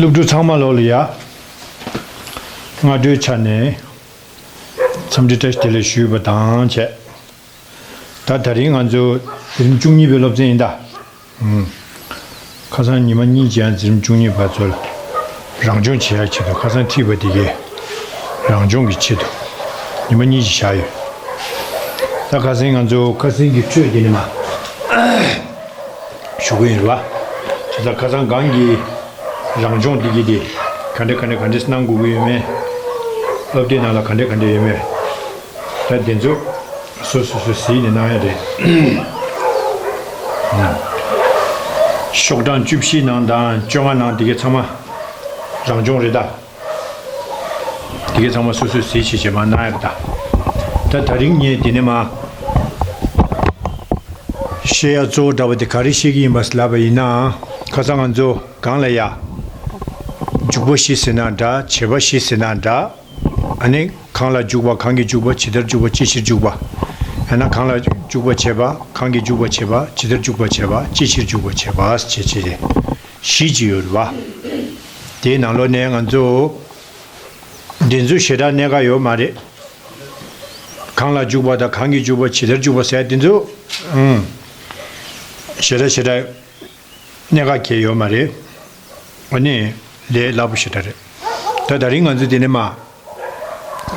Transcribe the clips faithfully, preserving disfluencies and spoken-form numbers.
སློབ་ཕྲུག་ཚང་མ་ལོག་ལ་ཡ། སྔ་དྲོའི་ཆ་ནས་འཚམས་འདྲི་བཀྲ་ཤིས་བདེ་ལེགས་ཞུས་པ་དང་བཅས། ད་དེ་རིང་ང་ཚོ་འཛིན་རིམ་བཅུ་གཉིས་པའི་སློབ་ཚན་ཡིན་ད། ཨུམ། ཁ་སང་ཉི་མ་གཉིས་ཀྱི་ཡང་འཛིན་རིམ་བཅུ་གཉིས་པ་ཚོ་ལ་རང་སྦྱོང་བྱེད་ཡག་ཆེད་དུ། ཁ་སང་ཁྲིད་པ་དེ་གའི་རང་སྦྱོང་གི་ཆེད་དུ། ཉི་མ་གཉིས་ཀྱི་བཞག་ཡོད། ད་ཁ་སང་ང་ཚོ་ཁ་སང་གི་འཕྲོས་དེ་ནི་མ་ཞུ་གི་ཡིན་རེད་བ། བྱས་ཙང་ཁ་སང་གང་གི་རང་སྦྱོང་དེ་གའི་དེ་ག་འདྲ་ག་འདྲ་ག་འདྲ་གནང་དགོས་ཀྱི་ཡོད་མེད། སློབ་དེབ་ནང་ལ་ག་འདྲ་ག་འདྲ་ཡོད་མེད། ད་དེ་ཚོ་སོ་སོ་སོ་གཟིགས་ནས་གནང་ཡ་རེད། ཤོག་གྲངས་བཅུ་བཞི་ནང་དང་བཅོ་ལྔ་ནང་དེ་གའི་ཚང་མ་རང་སྦྱོང་རེད་ད། དེ་གའི་ཚང་མ་སོ་སོས་གཟིགས་བྱས་བྱས་མར་གནང་ཡ་རེད་ད། ད་དེ་རིང་ངས་དེ་ནས་མར་བཤད་ཡ་གཙོ་བོ་འདྲ་བ་དེ་ག་རེ་བཤད་ཀྱི་ཡིན་པ་ལབ་པ་ཡིན་ན། ཁ་སང་ང་ཚོ་གང་ལ་ཡ་འཇུག་པ་བཞི་ཟེར་ན་འདྲ། བྱེད་པ་བཞི་ཟེར་ན་འདྲ། ཨ་ནི་གང་ལ་འཇུག་པ། གང་གིས་འཇུག་པ། ཇི་ལྟར་འཇུག་པ། ཅི་ཕྱིར་འཇུག་པ། ཡང་ན་གང་ལ་འཇུག་པ་བྱེད་པ། གང་གིས་འཇུག་པ་བྱེད་པ། ཇི་ལྟར་འཇུག་པ་བྱེད་པ། ཅི་ཕྱིར་འཇུག་པ་བྱེད་པ་བྱས་བྱས་ཏེ་བཞི་ཅིག་ཡོད་རེད་བ། དེའི་ནང་ལོགས་ནས་ང་ཚོ་འདི་ཚོ་ཞེ་དྲག་གནད་འགག་ཡོད་མ་རེད། གང་ལ་འཇུག་པ་དང་། གང་གིས་འཇུག་པ། ཇི་ལྟར་འཇུག་པ་ཟེར་དེ་ཚོ་ཨང་ཞེ་དྲག་ཞེ་དྲག་གནད་འགག་གང་ཡང་ཡོད་མ་རེད། ཨ་ནི་ལས་སླ་པོ་ཞེ་དྲག་རེད། ད་དེ་རིང་ང་ཚོ་དེ་ནས་མར་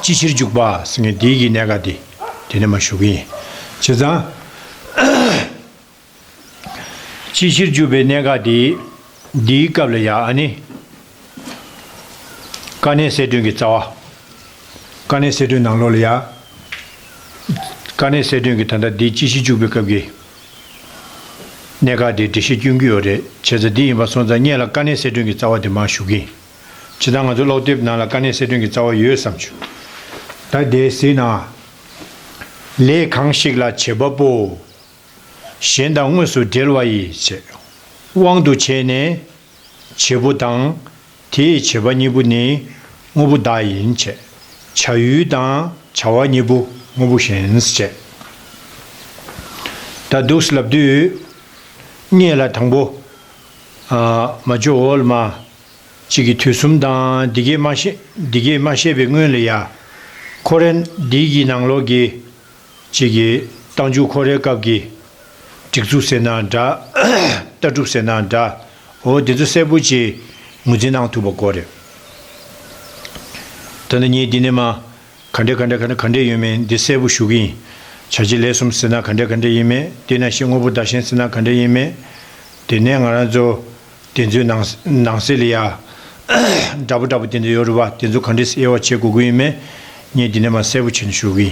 ཅི་ཕྱིར་འཇུག་པ་ཟེར་མཁན་དེའི་གི་གནད་འགག་དེ་དེ་ནས་མར་ཞུ་གི་ཡིན། བྱས་ཙང་ཅི་ཕྱིར་འཇུག་པའི་གནད་འགག་དེ་འདིའི་སྐབས་ལ་ཡ། ཨ་ནི་དཀའ་གནད་གསལ་སྒྲོན་གྱི་རྩ་བ། དཀའ་གནད་གསལ་སྒྲོན་ནང་ལོགས་ལ་ཡ། དཀའ་གནད་གསལ་སྒྲོན་གྱི་ད་ལྟ་འདི་ཅི་ཕྱིར་འཇུག་པའི་སྐབས་ཀྱི་གནད་འགག་དེ་འགྲེལ་བཤད་སྐྱོན་གྱི་ཡོད་རེད། བྱས་ཙང་འདི་ཡིན་པ་སོང་ཙང་སྔོན་ལ་དཀའ་གནད་གསལ་སྒྲོན་གྱི་རྩ་བ་དེ་མར་ཞུ་གི་ཡིན། ཇི་ལྟར་ང་ཚོ་ཀློག་དེབ་ནང་ལ་དཀའ་གནད་གསལ་སྒྲོན་གྱི་རྩ་བ་ཡོད་བསམ་བྱུང་། ད་དེ་གཟིགས་ན། ལས་གང་ཞིག་ལ་བྱེད་པ་པོ། གཞན་དང་དངོས་སུ་འབྲེལ་བ་ཡི་བྱས། དབང་དུ་བྱས་ནས་བྱེད་པོ་དང་། དེ་ཡི་བྱེད་པ་གཉིས་པོ་ནི་དངོས་པོ་བདག་ཡིན་བྱས། བྱ་ཡུལ་དང་བྱ་བ་གཉིས་པོ་དངོས་པོ་གཞན་བྱས། ད་འདུག་སེ་ལབ་དུས། སྔོན་ལ་དང་པོ། ཨ། མ་ཇོ་འོག་ལ་མར་གཅིག་གི་དུས་གསུམ་དང་འདི་གས་མ་བཤད། འདི་གས་མ་བཤད་པའི་སྔོན་ལ་ཡ། ཁོ་རེ་འདི་གི་ནང་ལོགས་ཀྱི་གཅིག་གི་རྟགས་འཇུག་ཁོ་རེའི་སྐབས་ཀྱི་སྒྲིག་འཛུགས་ཟེར་ན་འདྲ། ལྟ་གྲུབ་ཟེར་ན་འདྲ། འོ་འདི་ཚོ་གསལ་པོ་ཅིག་ངོས་འཛིན་གནང་ཐུབ་པ་དགོས་རེད། ད་ནི་ངས་འདི་ནས་མར་ག་འདྲ་ག་འདྲ་ག་འདྲ་ག་འདྲ་ཡོད་མེད་འདི་གསལ་པོ་ཞུ་གི་ཡིན། བྱ་བྱེད་ལས་གསུམ་ཟེར་ན་ག་འདྲ་ག་འདྲ་ཡིན་མེད། དེ་ནང་བཞིན་དངོས་པོ་བདག་གཞན་ཟེར་ན་ག་འདྲ་ཡིན་མེད། དེ་ནས་ང་རང་ཚོ་དེ་ཚོའི་ནང་ནང་གསེས་ལ་ཡ། འདྲ་པོ་འདྲ་པོ་དེ་འདྲ་ཡོད་རེད་བ། དེ་ཚོ་ག་འདྲས་དབྱེ་བ་ཕྱེ་དགོས་ཀྱི་ཡིན་མེད། ངས་འདི་ནས་མར་གསལ་པོ་བྱས་ནས་ཞུ་གི་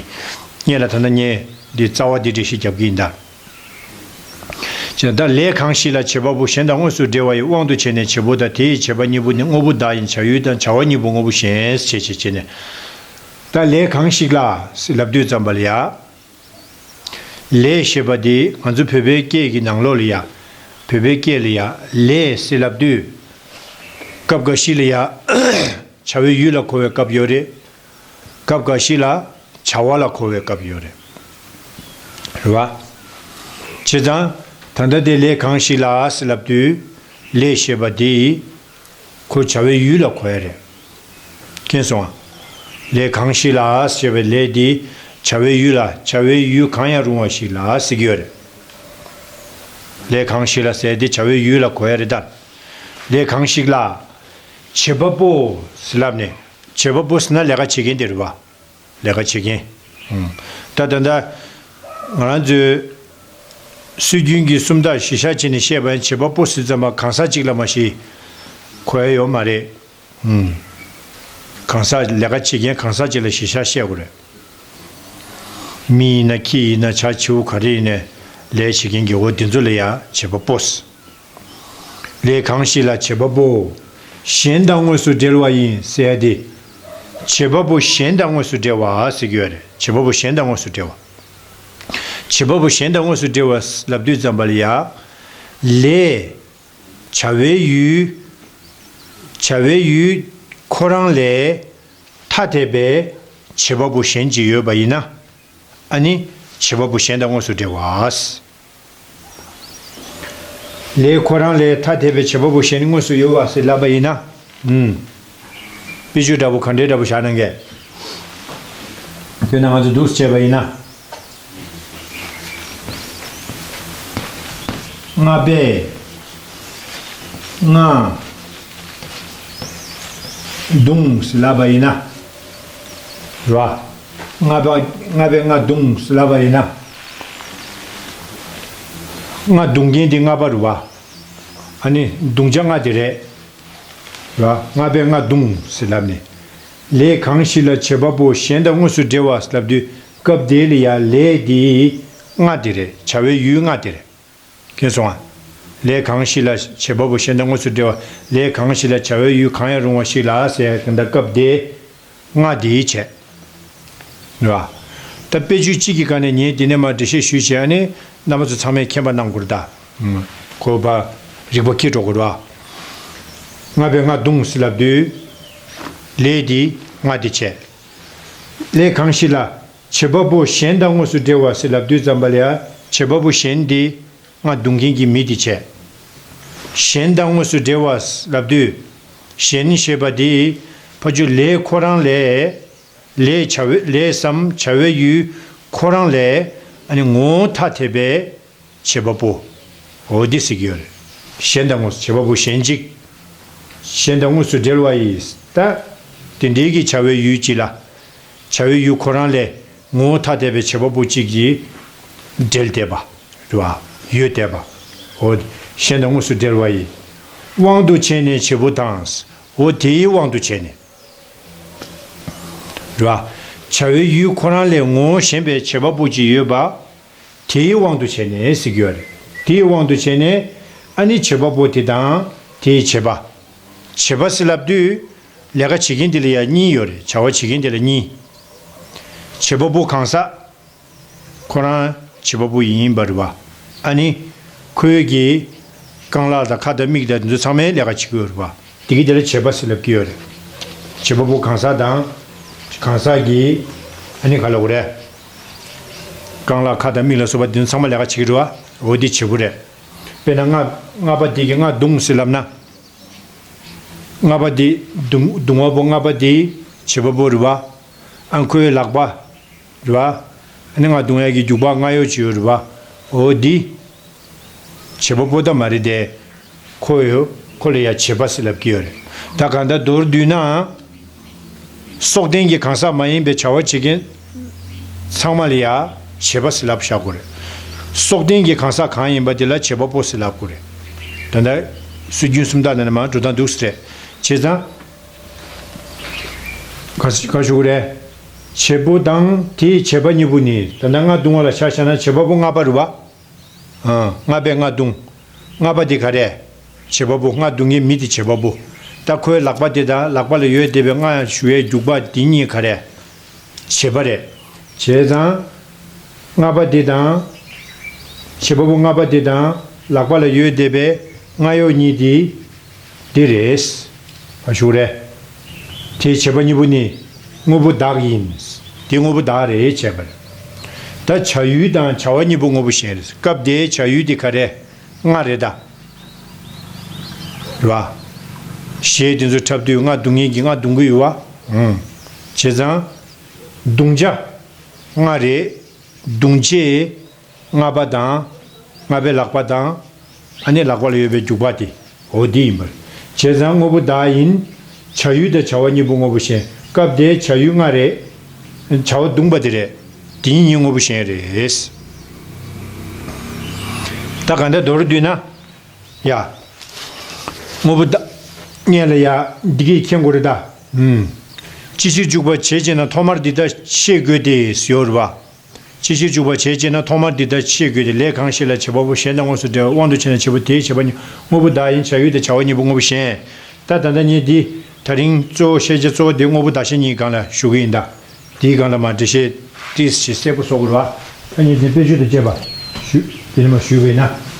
ཡིན། ངས་ལ་ད་ལྟ་ངས་འདི་རྩ་བ་འདི་འགྲེལ་བཤད་རྒྱབ་ཀྱི་ཡིན་ད། ཅེས། ད་ལས་གང་ཞིག་ལ་བྱེད་པ་པོ། གཞན་དང་དངོས་སུ་འབྲེལ་བ་ཡི་དབང་དུ་བྱས་ནས་བྱེད་པོ་དང་། དེ་ཡི་བྱེད་པ་གཉིས་པོ་ནི་དངོས་པོ་བདག་ཡིན། བྱ་ཡུལ་དང་བྱ་བ་གཉིས་པོ་དངོས་པོ་གཞན་བྱས་བྱས་བྱས་ནས། ད་ལས་གང་ཞིག་ལ་ཟེར་ལབ་དུས་ཙམ་པ་ལ་ཡ། ལས་ཞེས་པ་འདི་ང་ཚོ་བོད་པའི་སྐད་ཀྱི་ནང་ལོགས་ལ་ཡ། བོད་པའི་སྐད་ལ་ཡ་ལས་ཟེར་ལབ་དུས། སྐབས་འགའ་ཞིག་ལ་ཡ། བྱ་བའི་ཡུལ་ལ་གོ་བའི་སྐབས་ཡོད་རེད། སྐབས་འགའ་ཞིག་ལ་བྱ་བ་ལ་གོ་བའི་སྐབས་ཡོད་རེད། རེད་བ། བྱས་ཙང་ད་ལྟ་དེ་ལས་གང་ཞིག་ལ་ཟེར་ལབ་དུས། ལས་ཞེས་པ་འདི་ཁོ་བྱ་བའི་ཡུལ་ལ་གོ་ཡ་རེད། མཁྱེན་སོང་ང་། ལས་གང་ཞིག་ལ་ཞེས་པའི་ལས་འདི་བྱ་བའི་ཡུལ་ལ། བྱ་བའི་ཡུལ་གང་ཡང་རུང་བ་ཞིག་ལ་ཟེར་གྱི་ཡོད་རེད། ལས་གང་ཞིག་ལ་ཟེར་དེ་བྱ་བའི་ཡུལ་ལ་གོ་ཡ་རེད་ད། ལས་གང་ཞིག་ལ། བྱེད་པ་པོ་ཟེར་ལབ་ནས། བྱེད་པ་པོ་ཟེར་ན་ལས་ཀ་བྱེད་མཁན་དེ་རེད་བ། ལས་ཀ་བྱེད་མཁན། ཨང་། ད་ད་ལྟ་ང་རང་ཚོའི་སྲོལ་རྒྱུན་གྱི་སུམ་རྟགས་གཞི་བཞག་བྱས་ནས་བཤད་པ་ཡིན། བྱེད་པ་པོ་ཟེར་ཙམ་པ་གང་ཟག་གཅིག་ལ་མ་གཞི་གོ་ཡ་ཡོད་མ་རེད། ཨང་། གང་ཟག་ལས་ཀ་བྱེད་མཁན་གང་ཟག་གཅིག་ལ་གཞི་བཞག་བཤད་དགོས་རེད། མི་ཡིན་ན་ཁྱི་ཡིན་ན་བྱ་བྱིའུ་ག་རེ་ཡིན་ནའི་ལས་བྱེད་མཁན་གྱི་འོ་དེ་ཚོ་ལ་ཡ་བྱེད་པ་པོ་ཟེར། ལས་གང་ཞིག་ལ་བྱེད་པ་པོ། གཞན་དང་དངོས་སུ་འབྲེལ་བ་ཡིན་ཟེར་ཡ་དེ། བྱེད་པ་པོ་གཞན་དང་དངོས་སུ་འབྲེལ་བ་ཟེར་གྱི་ཡོད་རེད། བྱེད་པ་པོ་གཞན་དང་དངོས་སུ་འབྲེལ་བ། བྱེད་པ་པོ་གཞན་དང་དངོས་སུ་འབྲེལ་བ་ལབ་དུས་ཙམ་པ་ལ་ཡ། ལས། བྱ་བའི་ཡུལ། བྱ་བའི་ཡུལ་ཁོ་རང་ལས་ཐ་དད་པའི་བྱེད་པ་པོ་གཞན་ཅིག་ཡོད་པ་ཡིན་ན། ཨ་ནི་བྱེད་པ་པོ་གཞན་དང་དངོས་སུ་འབྲེལ་བ། ལས་ཁོ་རང་ལས་ཐ་དད་པའི་བྱེད་པ་པོ་གཞན་དངོས་སུ་ཡོད་པ་ཟེར་ལབ་པ་ཡིན་ན། ཨུམ། དཔེ་བརྗོད་འདྲ་པོ་ག་འདྲའི་འདྲ་པོ་བཞག་གནང་གས། དཔེར་ན་ང་ཚོ་འདུག་སེ་བྱས་པ་ཡིན་ན། ལྔ་པས་ལྔ་བརྡུངས་ཟེར་ལབ་པ་ཡིན་ན། རེད་པ། ལྔ་པ་ལྔ་པས་ལྔ་བརྡུངས་ཟེར་ལབ་པ་ཡིན་ན། ལྔ་བརྡུང་མཁན་དེ་ལྔ་པ་རེད་པ། ཨ་ནི་བརྡུང་བྱ་ལྔ་དེ་རེད། རེད་པ། ལྔ་པས་ལྔ་བརྡུངས་ཟེར་ལབ་ནས། ལས་གང་ཞིག་ལ་བྱེད་པ་པོ་གཞན་དང་དངོས་སུ་འབྲེལ་བ་ཟེར་ལབ་དུས་སྐབས་དེ་ལ་ཡང་ལས་དེ་ལྔ་དེ་རེད། བྱ་བའི་ཡུལ་ལྔ་དེ་རེད། མཁྱེན་སོང་ང་། ལས་གང་ཞིག་ལ་བྱེད་པ་པོ་གཞན་དང་དངོས་སུ་འབྲེལ་བ། ལས་གང་ཞིག་ལ་བྱ་བའི་ཡུལ་གང་ཡང་རུང་བ་ཞིག་ལ་ཟེར་ཡ་དེ་འདྲ་སྐབས་དེ་ལྔ་དེ་བྱས། རེད་པ། ད་དཔེ་བརྗོད་གཅིག་གི་སྒང་ནས་ངས་འདི་ནས་མར་འགྲེལ་བཤད་ཞུས་བྱས། ཨ་ནི་རྣམ་པ་ཚོ་ཚང་མས་མཁྱེན་པ་གནང་དགོས་རེད་ད། ཨུམ། ཁོ་པ་རིག་པ་སྐྱེ་འགྲོ་དགོས་རེད་པ། ལྔ་པས་ལྔ་བརྡུངས་ཟེར་ལབ་དུས་ལས་དེ་ལྔ་དེ་བྱས། ལས་གང་ཞིག་ལ་བྱེད་པ་པོ་གཞན་དང་དངོས་སུ་འབྲེལ་བ་ཟེར་ལབ་དུས་ཙམ་པ་ལ་ཡ་བྱེད་པ་པོ་གཞན་དེ་ལྔ་བརྡུང་མཁན་གྱི་མི་དེ་བྱས། གཞན་དང་དངོས་སུ་འབྲེལ་བ་ལབ་དུས། གཞན་ཞེས་པ་དེ་ཕར་ཕྱོགས་ལས་ཁོ་རང་ལས། ལས་བྱ་བའི་ལས་སམ་བྱ་བའི་ཡུལ་ཁོ་རང་ལས། ཨ་ནི་ངོ་བོ་ཐ་དད་པའི་བྱེད་པ་པོ། འོ་འདི་ཟེར་གྱི་ཡོད་རེད། གཞན་དང་དངོས་སུ་བྱེད་པ་པོ་གཞན་གཅིག་གཞན་དང་དངོས་སུ་འབྲེལ་བ་ཡིས། ད་དེ་འདྲའི་གི་བྱ་བའི་ཡུལ་གཅིག་ལ། བྱ་བའི་ཡུལ་ཁོ་རང་ལས་ངོ་བོ་ཐ་དད་པའི་བྱེད་པ་པོ་གཅིག་གིས་འབྲེལ་བསྡད་པ། རེད་པ། ཡོད་བསྡད་པ། འོ། གཞན་དང་དངོས་སུ་འབྲེལ་བ་ཡི་དབང་དུ་བྱས་ནས་བྱེད་པོ་དང་། འོ་དེའི་དབང་དུ་བྱས་ནས། རེད་པ། བྱ་བའི་ཡུལ་ཁོ་རང་ལས་ངོ་བོ་གཞན་པའི་བྱེད་པ་པོ་གཅིག་ཡོད་པ། དེའི་དབང་དུ་བྱས་ནས་ཟེར་གྱི་ཡོད་རེད། དེའི་དབང་དུ་བྱས་ནས་ཨ་ནི་བྱེད་པ་པོ་དེ་དང་དེའི་བྱེད་པ། བྱེད་པ་ཟེར་ལབ་དུས་ལས་ཀ་བྱེད་མཁན་དེ་ལ་ཡང་གཉིས་ཡོད་རེད། བྱ་བ་བྱེད་མཁན་དེ་ལ་གཉིས། བྱེད་པ་པོ་གང་ཟག་ཁོ་རང་བྱེད་པ་པོ་ཡིན་པ་རེད་པ། ཨ་ནི། ཁོའི་གི་རྐང་ལག་དང་ཁ་དང་མིག་དང་དེ་ཚོ་ཚང་མས་ལས་ཀ་བྱེད་ཀྱི་ཡོད་རེད་པ། དེ་གི་དེ་ལ་བྱེད་པ་ཟེར་ལབ་ཀྱི་ཡོད་རེད། བྱེད་པ་པོ་གང་ཟག་དང་། གང་ཟག་གི། ཨ་ནི་ག་ལབ་དགོས་རེད། རྐང་ལག་ཁ་དང་མིག་ལ་སོགས་པ་དེ་ཚོ་ཚང་མ་ལས་ཀ་བྱེད་ཀྱི་རེད་པ། འོ་དེ་བྱེད་པོ་རེད། དཔེར་ན་ལྔ། ལྔ་པ་དེ་གིས་ལྔ་བརྡུངས་ཟེར་ལབ་ན། ལྔ་པ་དེ་བརྡུང་། བརྡུང་བ་པོ་ལྔ་པ་དེ་བྱེད་པ་པོ་རེད་པ། ཨ་ཁོའི་ལག་པ། རེད་པ། ཨ་ནི་ལྔ་བརྡུང་ཡག་གི་རྒྱུག་པ་སྔ་གཡོག་ཅིག་ཡོད་རེད་པ། འོ་འདི་བྱེད་པ་པོ་ད་མ་རེད་དེ། ཁོ་ཡོད། ཁོ་ལ་ཡ་བྱེད་པ་ཟེར་ལབ་ཀྱི་ཡོད་རེད། ད་གང་ལྟར་མདོར་བསྡུས་ན། སྲོག་ལྡན་གྱི་གང་ཟག་མ་ཡིན་པའི་བྱ་བ་བྱེད་མཁན་ཚང་མ་ལ་ཡ་བྱེད་པ་ཟེར་ལབ་བཞག་དགོས་རེད། སྲོག་ལྡན་གྱི་གང་ཟག་གང་ཡིན་པ་དེ་ལ་བྱེད་པ་པོ་ཟེར་ལབ་དགོས་རེད། ད་ལྟ་སྲོལ་རྒྱུན་སུམ་རྟགས་ནང་ནས་མར་འགྲོ་སྟངས་འདུག་སེ་རེད། བྱས་ཙང་། ག་ག་ཞུ་གི་རེད། བྱེད་པོ་དང་དེའི་བྱེད་པ་གཉིས་པོ་ནི། ད་ལྟ་ལྔ་བརྡུང་བ་ལ་ཆ་བཞག་ན་བྱེད་པ་པོ་ལྔ་པ་རེད་པ། ཨ། ལྔ་པས་ལྔ་བརྡུངས། ལྔ་པ་དེ་ག་རེ། བྱེད་པ་པོ། ལྔ་བརྡུང་མཁན་མི་དེ་བྱེད་པ་པོ། ད་ཁོའི་ལག་པ་དེ་དང་ལག་པ་ལ་ཡོད་བསྡད་པའི་ལྔ་ཞུ་བའི་རྒྱུག་པ་དེ་གཉིས་ག་རེ། བྱེད་པ་རེད། བྱས་ཙང་། ལྔ་པ་དེ་དང་། བྱེད་པ་པོ་ལྔ་པ་དེ་དང་ལག་པ་ལ་ཡོད་བསྡད་པའི་སྔ་གཡོག་གཉིས་དེ། དེ་རེད། ཨ་ཞུ་རེད། དེའི་བྱེད་པ་གཉིས་པོ་ནི་དངོས་པོ་བདག་ཡིན། དེ་དངོས་པོ་བདག་རེད་བྱས་པ་རེད། ད་བྱ་ཡུལ་དང་བྱ་བ་གཉིས་པོ་དངོས་པོ་གཞན་རེད། སྐབས་དེའི་བྱ་ཡུལ་དེ་ག་རེ། ལྔ་རེད་ད། རེད་པ། གཞས་དེ་ཚོ་འཁྲབ་དུས་ལྔ་བརྡུང་མཁན་གྱིས་ལྔ་བརྡུང་གི་ཡོད་པ། ཨང་། བྱས་ཙང་། བརྡུང་བྱ་ལྔ་རེད། བརྡུང་བྱེད། ལྔ་པ་དང་། ལྔ་པའི་ལག་པ་དང་། ཨ་ནི་ལག་པ་ལ་ཡོད་པའི་རྒྱུག་པ་དེ། འོ་འདི་ཡིན་པ་རེད། བྱས་ཙང་དངོས་པོ་བདག་ཡིན། བྱ་ཡུལ་དང་བྱ་བ་གཉིས་པོ་དངོས་པོ་གཞན། སྐབས་དེའི་བྱ་ཡུལ་ལྔ་རེད། བྱ་བ་བརྡུངས་པ་དེ་རེད། དེ་གཉིས་དངོས་པོ་གཞན་རེད། ད་གང་ལྟར་མདོར་བསྡུས་ན། ཡ། དངོས་པོ་བདག་སྔོན་ལ་ཡ་འདི་གིས་མཁྱེན་དགོས་རེད་ད། ཨུམ། ཅི་ཕྱིར་འཇུག་པ་བྱེད་ཅེ་ན། ཐོག་མར་འདི་ལྟར་ཤེས་དགོས་ཏེ་ཟེར་ཡོད་རེད་པ། ཅི་ཕྱིར་འཇུག་པ་བྱེད་ཅེ་ན། ཐོག་མར་འདི་ལྟར་ཤེས་དགོས་ཏེ། ལས་གང་ཞིག་ལ་བྱེད་པ་པོ་གཞན་དང་དངོས་སུ་འབྲེལ་བའི་དབང་དུ་བྱས་ནས་བྱེད་པོ་དེའི་བྱེད་པ་གཉིས། དངོས་པོ་བདག་ཡིན། བྱ་ཡུལ་དང་བྱ་བ་གཉིས་པོ་དངོས་པོ་གཞན། ད་ད་ལྟ་ངས་འདི་ད་རིང་གཙོ་བོ་བཤད་བྱ་གཙོ་བོ་དེ་དངོས་པོ་བདག་གཞན་གཉིས་སྒང་ལ་ཞུ་གི་ཡིན་ད། དེའི་སྒང་ལ་མར་འགྲེལ་བཤད་ཏོག་ཙམ་གསལ་པོ་བཟོ་དགོས་རེད་པ། ཨ་ནི་དེ་དཔེ་བརྗོད་དང་བཅས་པ་ཞུ། དེ་ནས་མར་ཞུས་པ་ཡིན་ན།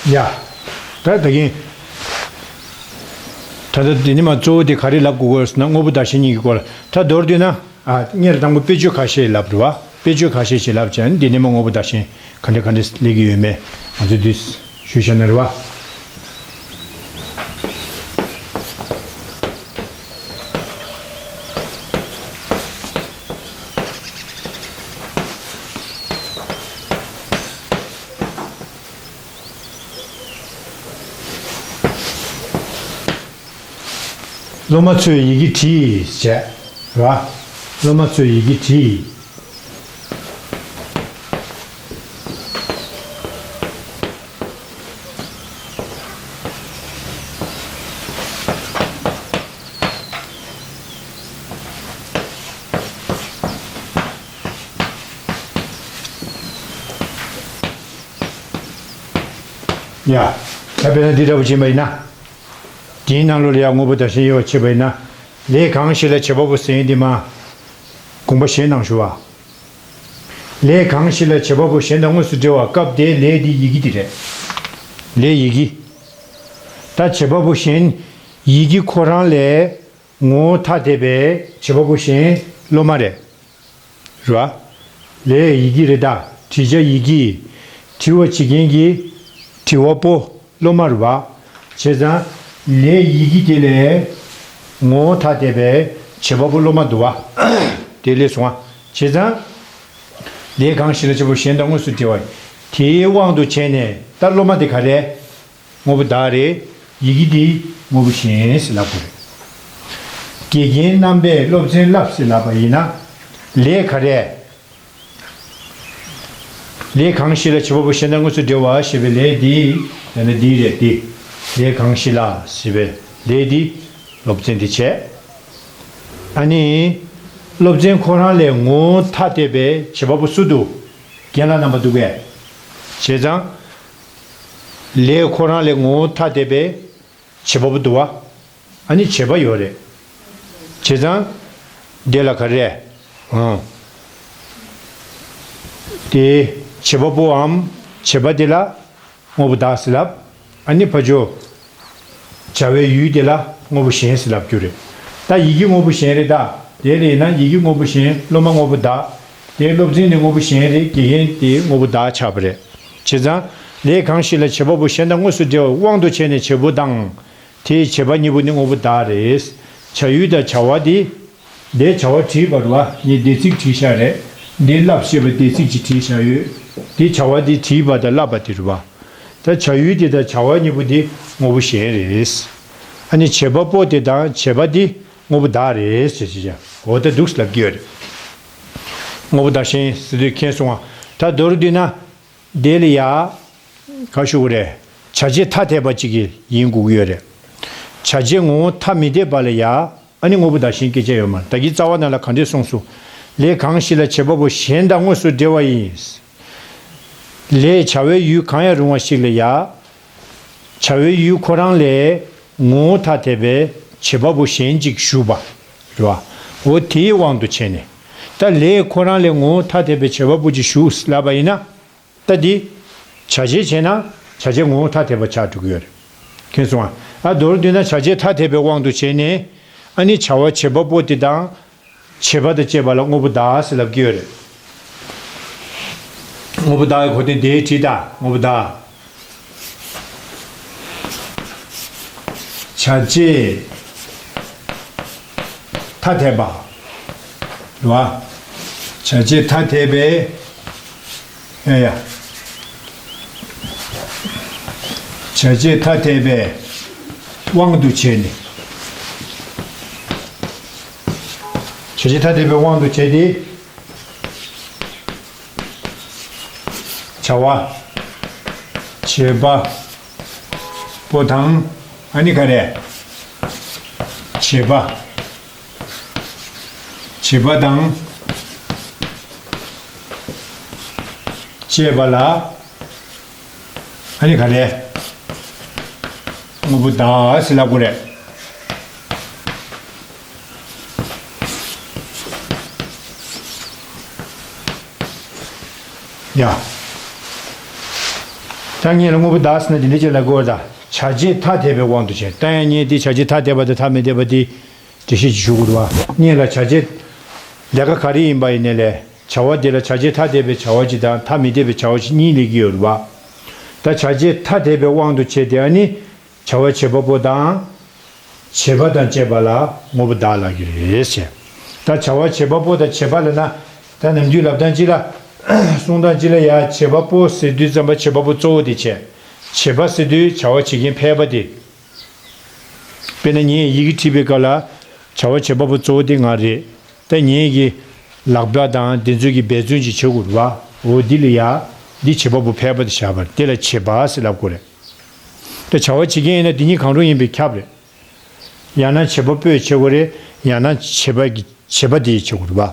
ཡ། ད་ད་གིན། ད་ལྟ་འདི་ནས་མར་གཙོ་བོ་དེ་ག་རེ་ལབ་དགོས་ཀྱི་ཡོད་ཟེར་ན། དངོས་པོ་བདག་གཞན་གཉིས་ཀྱི་སྐོར་ལ། ད་མདོར་བསྡུས་ན། ཨ། སྔོན་ལ་དང་པོ་དཔེ་བརྗོད་ཁ་ཤས་ལབ་རེད་བ། དཔེ་བརྗོད་ཁ་ཤས་ཤིག་ལབ་བྱས། འདི་ནས་མར་དངོས་པོ་བདག་གཞན་ག་འདྲ་ག་འདྲ་སླེབས་ཀྱི་ཡོད་མེད་ང་ཚོས་འདི་ཞུས་བཞག་ན་རེད་བ། སློབ་མ་ཚོས་ཡི་གེ་བྲིས་བྱས། ར། སློབ་མ་ཚོས་ཡི་གེ་བྲིས། ཡ། ད་དཔེར་ན་འདི་འདྲ་པོ་བྱིན་པ་ཡིན་ན། དེའི་ནང་ལོགས་ལ་ཡང་དངོས་པོ་བདག་གཞན་དབྱེ་བ་ཕྱེ་བ་ཡིན་ན། ལས་གང་ཞིག་ལ་བྱེད་པ་པོ་ཟེར་མཁན་དེ་མར་དགོངས་པ་བཞེས་གནང་ཞུ་བ། ལས་གང་ཞིག་ལ་བྱེད་པ་པོ་གཞན་དང་དངོས་སུ་འབྲེལ་བ་སྐབས་དེའི་ལས་དེ་ཡི་གེ་དེ་རེད། ལས་ཡི་གེ། ད་བྱེད་པ་པོ་གཞན། ཡི་གེ་ཁོ་རང་ལས་ངོ་བོ་ཐ་དད་པའི་བྱེད་པ་པོ་གཞན་སློབ་མ་རེད། རེད་བ། ལས་ཡི་གེ་རེད་ད། བྲི་བྱ་ཡི་གེ། བྲི་བ་བྱེད་མཁན་གྱི་བྲི་བ་པོ་སློབ་མ་རེད་བ། བྱས་ཙང་ལས་ཡི་གེ་དེ་ལས་ངོ་བོ་ཐ་དད་པའི་བྱེད་པ་པོ་སློབ་མ་འདུག་བ། དེ་ལས་སོང་བ། བྱས་ཙང་ལས་གང་ཞིག་ལ་བྱེད་པ་པོ་གཞན་དང་དངོས་སུ་འབྲེལ་བ། དེའི་དབང་དུ་བྱས་ནས་ད་སློབ་མ་དེ་ག་རེ། དངོས་པོ་བདག་རེད། ཡི་གེ་འདི་དངོས་པོ་གཞན་ཟེར་ལབ་དགོས་རེད། དགེ་རྒན་རྣམ་པས་སློབ་ཚན་བསླབས་ཟེར་ལབ་པ་ཡིན་ན། ལས་ག་རེ། ལས་གང་ཞིག་ལ་བྱེད་པ་པོ་གཞན་དང་དངོས་སུ་འབྲེལ་བ་ཞེས་པའི་ལས་འདི་ཡང་ན་འདི་རེད་དེ། ལས་གང་ཞིག་ལ་ཞེས་པའི་ལས་འདི་སློབ་ཚན་འདི་བྱས། ཨ་ནི། སློབ་ཚན་ཁོ་རང་ལས་ངོ་བོ་ཐ་དད་པའི་བྱེད་པ་པོ་སུ་འདུག་རྒན་ལགས་རྣམ་པ་འདུག་གས། བྱས་ཙང་། ལས་ཁོ་རང་ལས་ངོ་བོ་ཐ་དད་པའི་བྱེད་པ་པོ་འདུག་བ། ཨ་ནི་བྱེད་པ་ཡོད་རེད། བྱས་ཙང་། དེ་ལ་ག་རེ། ཨང་། དེ་བྱེད་པ་པོའམ་བྱེད་པ་དེ་ལ་དངོས་པོ་བདག་ཟེར་ལབ། ཨ་ནི་ཕར་ཕྱོགས། བྱ་བའི་ཡུལ་དེ་ལ་དངོས་པོ་གཞན་ཟེར་ལབ་རྒྱུ་རེད། ད་ཡི་གེ་དངོས་པོ་གཞན་རེད་ད། དེ་ལ་ཡིན་ན་ཡི་གེ་དངོས་པོ་གཞན་སློབ་མ་དངོས་པོ་བདག་དེ་སློབ་ཚན་ནི་དངོས་པོ་གཞན་རེད། དགེ་རྒན་དེ་དངོས་པོ་བདག་ཆགས་པ་རེད། བྱས་ཙང་། ལས་གང་ཞིག་ལ་བྱེད་པ་པོ་གཞན་དང་དངོས་སུ་འབྲེལ་བའི་དབང་དུ་བྱས་ནས་བྱེད་པོ་དང་། དེའི་བྱེད་པ་གཉིས་པོ་ནི་དངོས་པོ་བདག་རེད། བྱ་ཡུལ་དང་བྱ་བ་དེ། འདིའི་བྱ་བ་བྲིས་པ་རེད་བ། ངས་འདས་ཚིག་བྲིས་བཞག་རེད། འདི་བསླབས་ཞེས་པའི་འདས་ཚིག་ཅིག་བྲིས་བཞག་ཡོད། འདི་བྱ་བ་འདི་བྲིས་པ་དང་བསླབས་པ་དེ་རེད་བ། ད་བྱ་ཡུལ་དེ་དང་བྱ་བ་གཉིས་པོ་དེ་དངོས་པོ་གཞན་རེད། ཨ་ནི་བྱེད་པ་པོ་དེ་དང་བྱེད་པ་དེ་དངོས་པོ་བདག་རེད་ཟེར་ཞེས་བྱ། འོ་ད་འདུག་ལབ་ཀྱི་ཡོད་རེད། དངོས་པོ་བདག་གཞན་ཟེར་དུས་མཁྱེན་སོང་ང་། ད་མདོར་བསྡུས་ན། དེ་ལ་ཡ། ག་ཞུ་དགོས་རེད། བྱ་བྱེད་ཐ་དད་པ་གཅིག་གི་ཡིན་དགོས་ཀྱི་ཡོད་རེད། བྱ་བྱེད་ངོ་བོ་ཐ་མི་དད་པ་ལ་ཡ། ཨ་ནི་དངོས་པོ་བདག་གཞན་སྐད་ཆ་ཡོད་མ་རེད། ད་གིན་རྩ་བ་ནང་ལ་ག་འདྲས་གསུངས་སོང་། ལས་གང་ཞིག་ལ་བྱེད་པ་པོ་གཞན་དང་དངོས་སུ་འབྲེལ་བ་ཡིན། ལས་བྱ་བའི་ཡུལ་གང་ཡང་རུང་བ་ཞིག་ལ་ཡ། བྱ་བའི་ཡུལ་ཁོ་རང་ལས་ངོ་བོ་ཐ་དད་པའི་བྱེད་པ་པོ་གཞན་གཅིག་ཞུགས་པ་རེད་བ། འོ་དེའི་དབང་དུ་བྱས་ནས། ད་ལས་ཁོ་རང་ལས་ངོ་བོ་ཐ་དད་པའི་བྱེད་པ་པོ་གཅིག་ཞུགས་ལབ་པ་ཡིན་ན། ད་འདི། བྱ་བྱེད་བྱས་ན་བྱ་བྱེད་ངོ་བོ་ཐ་དད་པ་ཆགས་འགྲོ་གི་ཡོད་རེད། མཁྱེན་སོང་ང་། ཨ་མདོར་བསྡུས་ན་བྱ་བྱེད་ཐ་དད་པའི་དབང་དུ་བྱས་ནས། ཨ་ནི་བྱ་བ་བྱེད་པ་པོ་དེ་དང་། བྱེད་པ་དང་བཅས་པ་ལ་དངོས་པོ་བདག་ཟེར་ལབ་ཀྱི་ཡོད་རེད། དངོས་པོ་བདག་གི་གོ་དོན་དེ་བྲིས་དང་། དངོས་པོ་བདག་བྱ་བྱེད་ཐ་དད་པ། རེད་བ། བྱ་བྱེད་ཐ་དད་པའི། ཡ་ཡ། བྱ་བྱེད་ཐ་དད་པའི་དབང་དུ་བྱས་ནས། བྱ་བྱེད་ཐ་དད་པའི་དབང་དུ་བྱས་ཏེ། བྱ་བ། བྱེད་པ། པོ་དང་། ཨ་ནི་ག་རེ། བྱེད་པ། བྱེད་པ་དང་བཅས་པ་ལ། ཨ་ནི་ག་རེ། དངོས་པོ་བདག་ཟེར་ལབ་དགོས་རེད། ཡ། ད་ ད་ངེད་ལ་དངོས་པོ་བདག་ཟེར་ན་དེ་འདྲ་ཅིག་ལབ་དགོས་པ་ད། བྱ་བྱེད་ཐ་དད་པའི་དབང་དུ་བྱས། ད་ཡང་ངས་དེ་བྱ་བྱེད་ཐ་དད་པ་དང་ཐ་མི་དད་པ་དེ་འགྲེལ་བཤད་ཅིག་ཞུ་དགོས་རེད་བ། ངེད་ལ་བྱ་བྱེད་ལས་ཀ་ག་རེ་ཡིན་པ་ཡིན་ནའི་ལས། བྱ་བ་དེ་ལ་བྱ་བྱེད་ཐ་དད་པའི་བྱ་བ་ཅིག་དང་ཐ་མི་དད་པའི་བྱ་བ་ཅིག་གཉིས་སླེབས་ཀྱི་ཡོད་རེད་བ། ད་བྱ་བྱེད་ཐ་དད་པའི་དབང་དུ་བྱས་ཏེ་ཨ་ནི། བྱ་བ་བྱེད་པ་པོ་དང་། བྱེད་པ་དང་བཅས་པ་ལ་དངོས་པོ་བདག་ལབ་ཀྱི་རེད་ཟེར། ད་བྱ་བ་བྱེད་པ་པོ་དང་བྱེད་པ་ལབ་ན། ད་ནམ་རྒྱུན་ལབ་སྟངས་གཅིག་ལ། གསུང་སྟངས་གཅིག་ལ་ཡ་བྱེད་པ་པོ་ཟེར་དུས་ཙམ་པ་བྱེད་པ་པོ་གཙོ་བོ་དེ་བྱས། བྱེད་པ་ཟེར་དུས་བྱ་བ་བྱེད་མཁན་ཕལ་པ་དེ། དཔེར་ན་ངས་ཡི་གེ་བྲིས་པའི་སྐབས་ལ། བྱ་བ་བྱེད་པ་པོ་གཙོ་བོ་དེ་ང་རེད། ད་ངེད་ཀྱི་ལག་པ་དང་དེ་ཚོ་གི་འབད་བརྩོན་ཅིག་བྱེད་དགོས་རེད་བ། འོ་འདི་ལ་ཡ། འདི་བྱེད་པ་པོ་ཕལ་པ་དེ་བཞག་པ་རེད། དེ་ལ་བྱེད་པ་ཟེར་ལབ་དགོས་རེད། ད་བྱ་བ་བྱེད་མཁན་ཡིན་ན་དེ་གཉིས་གང་རུང་ཡིན་པས་ཁྱབ་རེད། ཡང་ན་བྱེད་པ་པོས་བྱེད་དགོས་རེད། ཡང་ན་བྱེད་པ་གི་བྱེད་པ་དེས་བྱེད་དགོས་རེད་བ།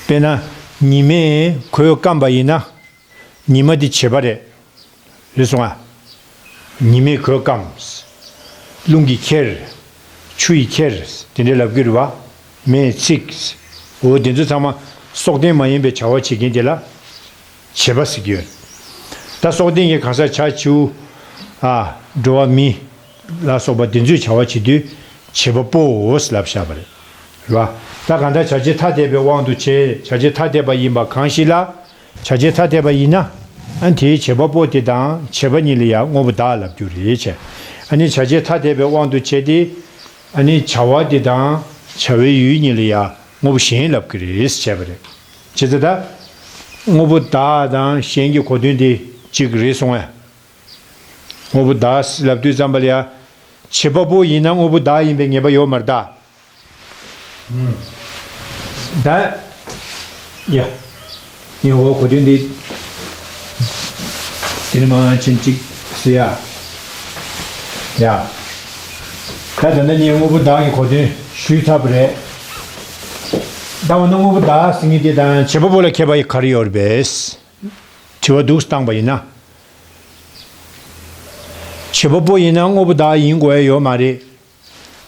དཔེར་ན། ཉི་མས་གོས་སྐམ་པ་ཡིན་ན། ཉི་མ་དེ་བྱེད་པ་རེད། རེད་སོང་ང་། ཉི་མས་གོས་སྐམ། རླུང་གིས་ཁྱེར། ཆུ་ཡིས་ཁྱེར། དེ་འདྲ་ལབ་ཀྱི་རེད་བ། མེས་འཚིག། འོ་དེ་ཚོ་ཚང་མ་སྲོག་ལྡན་མ་ཡིན་པའི་བྱ་བ་བྱེད་མཁན་དེ་ལ་བྱེད་པ་ཟེར་གྱི་ཡོད། ད་སྲོག་ལྡན་གྱི་གང་ཟག་བྱ་བྱིའུ། ཨ། འགྲོ་བ་མི་ལ་སོགས་པ་དེ་ཚོས་བྱ་བ་བྱེད་དུས་བྱེད་པ་པོའོ་ལབ་བཞག་པ་རེད། རེད་བ། ད་གང་ལྟར་བྱ་བྱེད་ཐ་དད་པའི་དབང་དུ་བྱས། བྱ་བྱེད་ཐ་དད་པ་ཡིན་པ་གང་ཞིག་ལ། བྱ་བྱེད་ཐ་དད་པ་ཡིན་ན། ཨ་ནི་དེའི་བྱེད་པ་པོ་དེ་དང་བྱེད་པ་གཉིས་ལ་ཡང་དངོས་པོ་བདག་ལབ་རྒྱུ་རེད་བྱས། ཨ་ནི་བྱ་བྱེད་ཐ་དད་པའི་དབང་དུ་བྱས་ཏེ། ཨ་ནི་བྱ་བ་དེ་དང་བྱ་བའི་ཡུལ་གཉིས་ལ་ཡང་དངོས་པོ་གཞན་ལབ་ཀྱི་རེད་བྱས་པ་རེད། བྱས་ཙང་ད། དངོས་པོ་བདག་དང་གཞན་གྱི་གོ་དོན་དེ་གཅིག་རེད་སོང་ངས། དངོས་པོ་བདག་ལབ་དུས་ཙམ་པ་ལ་ཡ། བྱེད་པ་པོ་ཡིན་ན་དངོས་པོ་བདག་ཡིན་པའི་ངེས་པ་ཡོད་མ་རེད་ད། ད། ཡ། ངས་འོ་གོ་དོན་འདི། དེ་ནི་མ་ཕྱིན་གཅིག་ཟེར་ཡ། ཡ། ད་ད་ནི་ངས་དངོས་པོ་བདག་གི་གོ་དོན་ཞུས་ཚར་བ་རེད། ད་འོ་ན་དངོས་པོ་བདག་ཟེར་མཁན་དེ་དང་བྱེད་པ་པོ་ལ་ཁྱད་པར་ག་རེ་ཡོད་རེད་པས། དྲི་བ་འདུག་སེ་བཏང་པ་ཡིན་ན། བྱེད་པ་པོ་ཡིན་ན་དངོས་པོ་བདག་ཡིན་དགོས་ཡ་ཡོད་མ་རེད།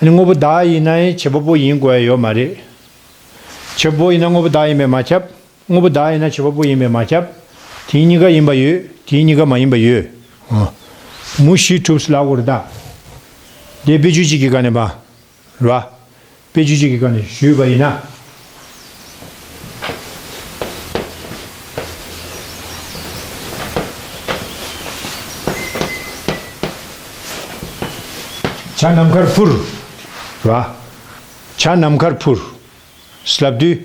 ཨ་ནི་དངོས་པོ་བདག་ཡིན་ན་ཡང་བྱེད་པ་པོ་ཡིན་དགོས་ཡ་ཡོད་མ་རེད། བྱེད་པ་པོ་ཡིན་ན་དངོས་པོ་བདག་ཡིན་པས་མ་ཁྱབ། དངོས་པོ་བདག་ཡིན་ན་བྱེད་པ་པོ་ཡིན་པས་མ་ཁྱབ། དེ་གཉིས་ཀ་ཡིན་པ་ཡོད། དེ་གཉིས་ཀ་མ་ཡིན་པ་ཡོད། འོ། མུ་བཞི་གྲུབ་ཟེར་ལབ་དགོས་རེད་ད། དེ་དཔེ་བརྗོད་གཅིག་གི་སྒང་ནས་མ། རེད་བ། དཔེ་བརྗོད་གཅིག་གི་སྒང་ནས་ཞུས་པ་ཡིན་ན། བྱ་ནམ་མཁར་འཕུར། རེད་བ། བྱ་ནམ་མཁར་འཕུར། ལབ་དུས།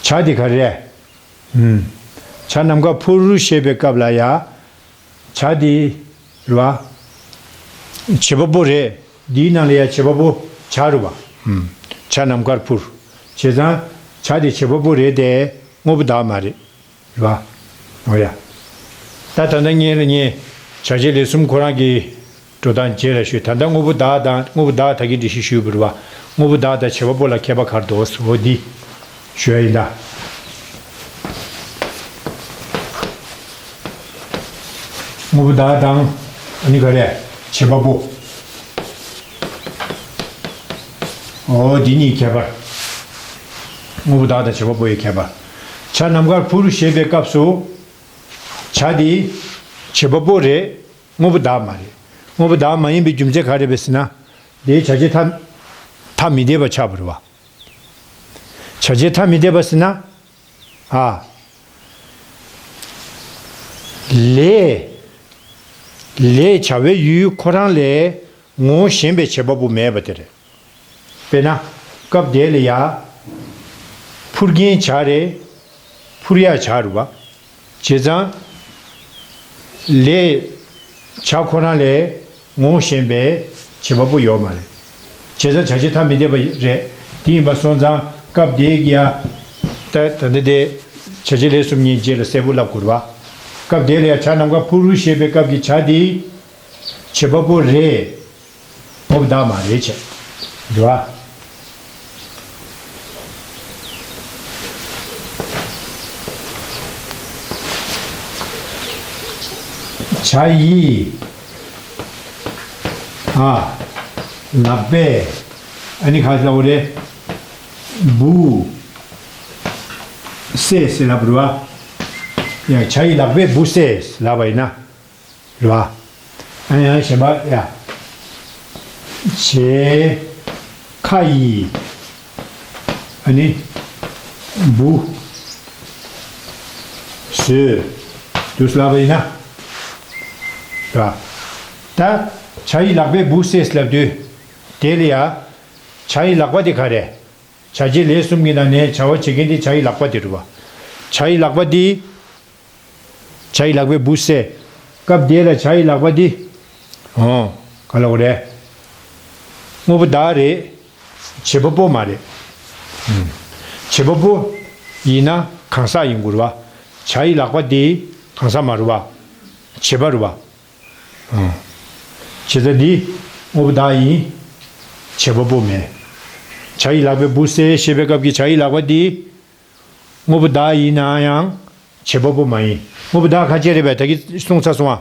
བྱ་དེ་ག་རེ་རེད། ཨུམ། བྱ་ནམ་མཁར་འཕུར་ཞེས་པའི་སྐབས་ལ་ཡ། བྱ་དེ། རེད་བ། བྱེད་པ་པོ་རེད། འདིའི་ནང་ལ་ཡ་བྱེད་པ་པོ་བྱ་རེད་བ། ཨུམ། བྱ་ནམ་མཁར་འཕུར། བྱས་ཙང་། བྱ་དེ་བྱེད་པ་པོ་རེད་དེ། དངོས་པོ་བདག་མ་རེད། རེད་བ། འོ་ཡ། ད་ད་ལྟ་ངས་ལ་ངས་བྱ་བྱེད་ལས་གསུམ་ཁོ་རང་གི་འགྲོ་སྟངས་རྗེས་ལ་ཞུས། ད་ལྟ་དངོས་པོ་བདག་དང་དངོས་པོ་བདག་ད་གིན་འགྲེལ་བཤད་ཞུས་པ་རེད་བ། དངོས་པོ་བདག་དང་བྱེད་པ་པོ་ལ་ཁྱད་པར་ག་རེ་འདུག་ཟེར་བ་འདི་ཞུ་ཡ་ཡིན་ད། དངོས་པོ་བདག་དང་ཨ་ནི་ག་རེ་བྱེད་པ་པོ། འོ་འདི་གཉིས་ཁྱད་པར། དངོས་པོ་བདག་དང་བྱེད་པ་པོ་ཡི་ཁྱད་པར། བྱ་ནམ་མཁར་འཕུར་ཞེས་པའི་སྐབས་སུ། བྱ་དེ་བྱེད་པ་པོ་རེད། དངོས་པོ་བདག་མ་རེད། དངོས་པོ་བདག་མ་ཡིན་པའི་རྒྱུ་མཚན་ག་རེ་རེད་ཟེར་ན། དེའི་བྱ་བྱེད་ཐ་ཐ་མི་དད་པ་ཆགས་པ་རེད་བ། བྱ་བྱེད་ཐ་མི་དད་པ་ཟེར་ན། ཨ། ལས། ལས་བྱ་བའི་ཡུལ་ཁོ་རང་ལས་ངོ་བོ་གཞན་པའི་བྱེད་པ་པོ་མེད་པ་དེ་རེད། དཔེར་ན། སྐབས་དེ་ལ་ཡ། འཕུར་མཁན་བྱ་རེད། འཕུར་ཡག་བྱ་རེད་བ། བྱས་ཙང་། ལས། བྱ་ཁོ་རང་ལས་ངོ་བོ་གཞན་པའི་བྱེད་པ་པོ་ཡོད་མ་རེད། བྱས་ཙང་བྱ་བྱེད་ཐ་མི་དད་པ་རེད། དེ་ཡིན་པ་སོང་ཙང་སྐབས་དེ་གི་ཡ། ད་ད་ལྟ་དེ། བྱ་བྱེད་ལས་གསུམ་གཉིས་རྗེས་ལ་གསལ་པོ་ལབ་དགོས་རེད་བ། སྐབས་དེ་ལ་ཡ་བྱ་ནམ་མཁར་འཕུར་ཞེས་པའི་སྐབས་ཀྱི་བྱ་དེ། བྱེད་པ་པོ་རེད། དངོས་པོ་བདག་མ་རེད་བྱས། རེད་བ། བྱ་ཡིས། ཨ། ལག་པས། ཨ་ནི་ག་ཟེར་བ་རེད། འབུ། བསད་ཟེར་ལབ་རེད་བ། ཡ། བྱ་ཡི་ལག་པས་འབུ་བསད་ལབ་པ་ཡིན་ན། རེད་བ། ཨ་ཡང་གཞན་པ་ཡ། བྱའི་ཁ་ཡིས་ཨ་ནི་འབུ་བཟོས་འདུག་ལབ་པ་ཡིན་ན། རེད་བ། ད་བྱ་ཡི་ལག་པས་འབུ་བསད་ལབ་དུས། དེ་ལ་ཡ། བྱ་ཡི་ལག་པ་དེ་ག་རེ། བྱ་བྱེད་ལས་གསུམ་གྱི་ནང་ནས་བྱ་བ་བྱེད་མཁན་དེ་བྱ་ཡི་ལག་པ་དེ་རེད་བ། བྱ་ཡི་ལག་པ་དེ། བྱ་ཡི་ལག་པས་འབུ་བསད། སྐབས་དེ་ལ་བྱ་ཡི་ལག་པ་འདི། འོ། ག་ལ་འོ་རེད། དངོས་པོ་བདག་རེད། བྱེད་པ་པོ་མ་རེད། ཨུམ། བྱེད་པ་པོ་ཡིན་ན་གང་ཟག་ཡིན་དགོས་རེད་བ། བྱ་ཡི་ལག་པ་འདི་གང་ཟག་མ་རེད་བ། བྱེད་པ་རེད་བ། འོ། བྱེད་ས་འདི་དངོས་པོ་བདག་ཡིན། བྱེད་པ་པོ་མེད། བྱ་ཡི་ལག་པས་འབུ་བསད་ཞེས་པའི་སྐབས་ཀྱི་བྱ་ཡི་ལག་པ་འདི། དངོས་པོ་བདག་ཡིན་ན་ཡང་བྱེད་པ་པོ་མ་ཡིན། དངོས་པོ་བདག་ག་ཅི་རེད་པས། ད་གིན་གསུངས་ཚར་སོང་ཨ།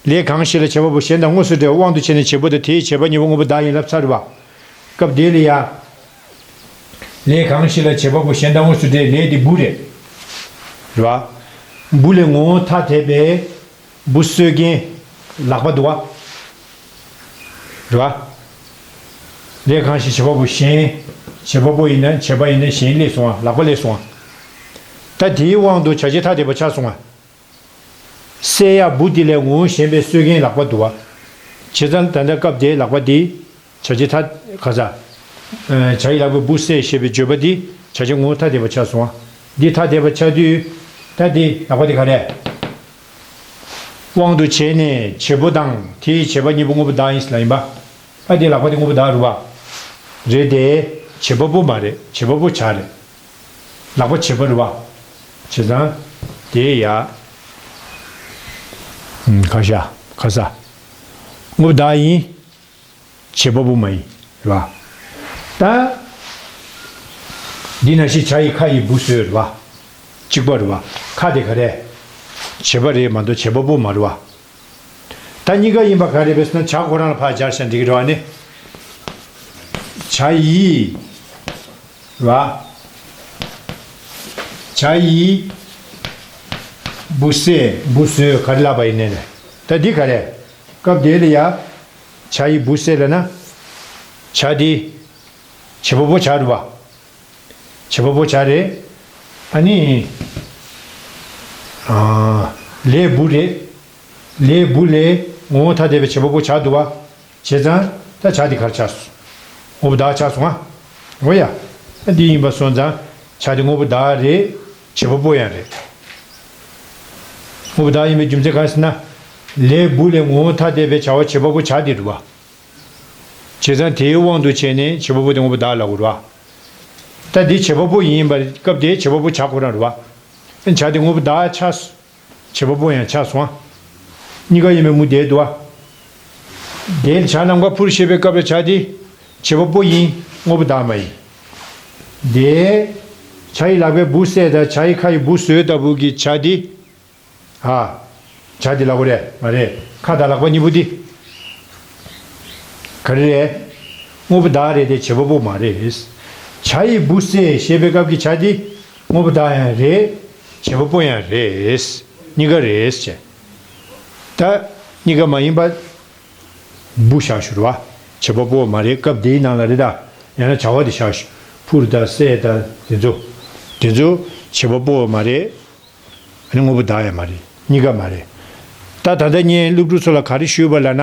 ལས་གང་ཞིག་ལ་བྱེད་པ་པོ་གཞན་དང་དངོས་སུ་འབྲེལ་བའི་དབང་དུ་བྱས་ནས་བྱེད་པོ་དང་དེའི་བྱེད་པ་གཉིས་པོ་དངོས་པོ་བདག་ཡིན་ལབ་ཚར་རེད་བ། སྐབས་དེ་ལ་ཡ། ལས་གང་ཞིག་ལ་བྱེད་པ་པོ་གཞན་དང་དངོས་སུ་འབྲེལ་ལས་དེ་འབུ་རེད། རེད་བ། འབུ་ལས་ངོ་བོ་ཐ་དད་པའི་འབུ་གསོད་མཁན་ལག་པ་འདུག་བ། རེད་བ། ལས་གང་ཞིག་བྱེད་པ་པོ་གཞན། བྱེད་པ་པོ་ཡིན་ན་བྱེད་པ་ཡིན་ན་གཞན་སླེབས་སོང་བ། ལག་པ་སླེབས་སོང་བ། ད་དེའི་དབང་དུ་བྱ་བྱེད་ཐ་དད་པ་ཆགས་སོང་བ། བསད་ཡ་འབུ་དེ་ལས་ངོ་བོ་གཞན་པའི་གསོད་མཁན་ལག་པ་འདུག་བ། བྱས་ཙང་ད་ལྟ་སྐབས་དེའི་ལག་པ་དེ། བྱ་བྱེད་ཐ། ག་ས། བྱ་ཡི་ལག་པས་འབུ་བསད་ཞེས་པའི་བརྗོད་པ་འདི་བྱ་བྱེད་ངོ་བོ་ཐ་དད་པ་ཆགས་སོང་བ། འདི་ཐ་དད་པ་ཆགས་དུས། ད་འདི་ལག་པ་འདི་ག་རེ། དབང་དུ་བྱས་ནས་བྱེད་པོ་དང་དེའི་བྱེད་པ་གཉིས་པོ་དངོས་པོ་བདག་ཡིན་ལབ་ཡིན་པ། ཨ་འདི་ལག་པ་འདི་དངོས་པོ་བདག་རེད་བ། རེད་དེ། བྱེད་པ་པོ་མ་རེད། བྱེད་པ་པོ་བྱ་རེད། ལག་པ་བྱེད་པ་རེད་བ། བྱས་ཙང་། དེ་ཡ། ཁ་ཤ། ཁ་ས། དངོས་པོ་བདག་ཡིན། བྱེད་པ་པོ་མ་ཡིན། རེད་བ། ད། འདི་ནང་བཞིན་བྱ་ཡི་ཁ་ཡིས་འབུ་བཟོས་རེད་བ། གཅིག་པ་རེད་བ། ཁ་དེ་ག་རེ། བྱེད་པ་རེད་མ་གཏོགས་བྱེད་པ་པོ་མ་རེད་བ། ད་གཉིས་ཀ་ཡིན་པ་ག་རེ་རེད་ཟེར་ན་བྱ་ཁོ་རང་ལ་ཕར་སྦྱར་བྱས་འགྲིག་གི་རེད་བ་ནི། བྱ་ཡིས། རེད་བ། བྱ་ཡིས། འབུ་བཟས། འབུ་བཟོས་ག་རེ་ལབ་པ་ཡིན་ནའི་ནས། ད་འདི་ག་རེ། སྐབས་དེ་ལ་ཡ། བྱ་ཡིས་འབུ་བཟས་ལབ་ན། བྱ་འདི། བྱེད་པ་པོ་བྱ་རེད་བ། བྱེད་པ་པོ་བྱ་རེད། ཨ་ནི། ཨ། ལས་འབུ་རེད། ལས་འབུ་ལས་ངོ་བོ་ཐ་དད་པའི་བྱེད་པ་པོ་བྱ་འདུག་བ། བྱས་ཙང་ད་བྱ་འདི་ག་རེ་ཆགས་སོང་། དངོས་པོ་བདག་ཆགས་སོང་ཨ། འོ་ཡ། ད་འདི་ཡིན་པ་སོང་ཙང་བྱ་འདི་དངོས་པོ་བདག་རེད། བྱེད་པ་པོ་ཡང་རེད། དངོས་པོ་བདག་ཡིན་པའི་རྒྱུ་མཚན་གང་ཟེར་ན། ལས་འབུ་ལས་ངོ་བོ་ཐ་དད་པའི་བྱ་བ་བྱེད་པ་པོ་བྱ་འདི་རེད་བ། བྱས་ཙང་དེའི་དབང་དུ་བྱས་ནས་བྱེད་པ་པོ་དེ་དངོས་པོ་བདག་ལབ་དགོས་རེད་བ། ད་འདི་བྱེད་པ་པོ་ཡིན་པ་སྐབས་དེའི་བྱེད་པ་པོ་བྱ་ཁོ་རང་རེད་བ། བྱ་དེ་དངོས་པོ་བདག་ཆགས། བྱེད་པ་པོ་ཡང་ཆགས་སོང་ཨ། གཉིས་ཀ་ཡིན་པའི་མུ་དེ་འདུག་ཨ། དེ་བྱ་རྣམས་ཀ་འཕུར་ཞེས་པའི་སྐབས་ལ་བྱ་དེ། བྱེད་པ་པོ་ཡིན། དངོས་པོ་བདག་མ་ཡིན། དེ། བྱ་ཡི་ལག་པས་འབུ་བསད་དང་བྱ་ཡི་ཁ་ཡིས་འབུ་བཟོས་ལྟ་བུ་གི་བྱ་དེ། ཨ། བྱ་དེ་ལབ་དགོས་རེད་མ་རེད། ཁ་དང་ལག་པ་གཉིས་པོ་དེ། ག་རེ་རེད། དངོས་པོ་བདག་རེད་དེ་བྱེད་པ་པོ་མ་རེད། བྱ་ཡིས་འབུ་བསད་ཞེས་པའི་སྐབས་ཀྱི་བྱ་དེ། དངོས་པོ་བདག་ཡང་རེད། བྱེད་པ་པོ་ཡང་རེད། གཉིས་ཀ་རེད་ཅེས། ད། གཉིས་ཀ་མ་ཡིན་པ། འབུ་བཞག་ཞུ་རེད་བ། བྱེད་པ་པོ་མ་རེད། སྐབས་འདིའི་ནང་ལ་རེད་ད། ཡང་ན་བྱ་བ་དེ་བཞག་ཞུ། འཕུར་དང་བསད་དང་དེ་ཚོ། དེ་ཚོ་བྱེད་པ་པོ་མ་རེད། ཨ་ནི་དངོས་པོ་བདག་ཡང་མ་རེད། གཉིས་ཀ་མ་རེད། ད་ད་ལྟ་ངས་སློབ་ཕྲུག་ཚོ་ལ་ག་རེ་ཞུས་པ་ལབ་ན།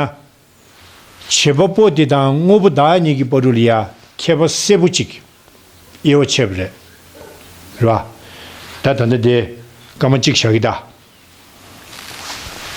བྱེད་པ་པོ་དེ་དང་དངོས་པོ་བདག་གཉིས་ཀྱི་བར་དུ་ལ་ཡ་ཁྱད་པར་གསལ་པོ་གཅིག་དབྱེ་བ་ཕྱེ་བ་རེད། རེད་བ། ད་ད་ལྟ་དེ་སྐར་མ་གཅིག་བཞག་གི་ད།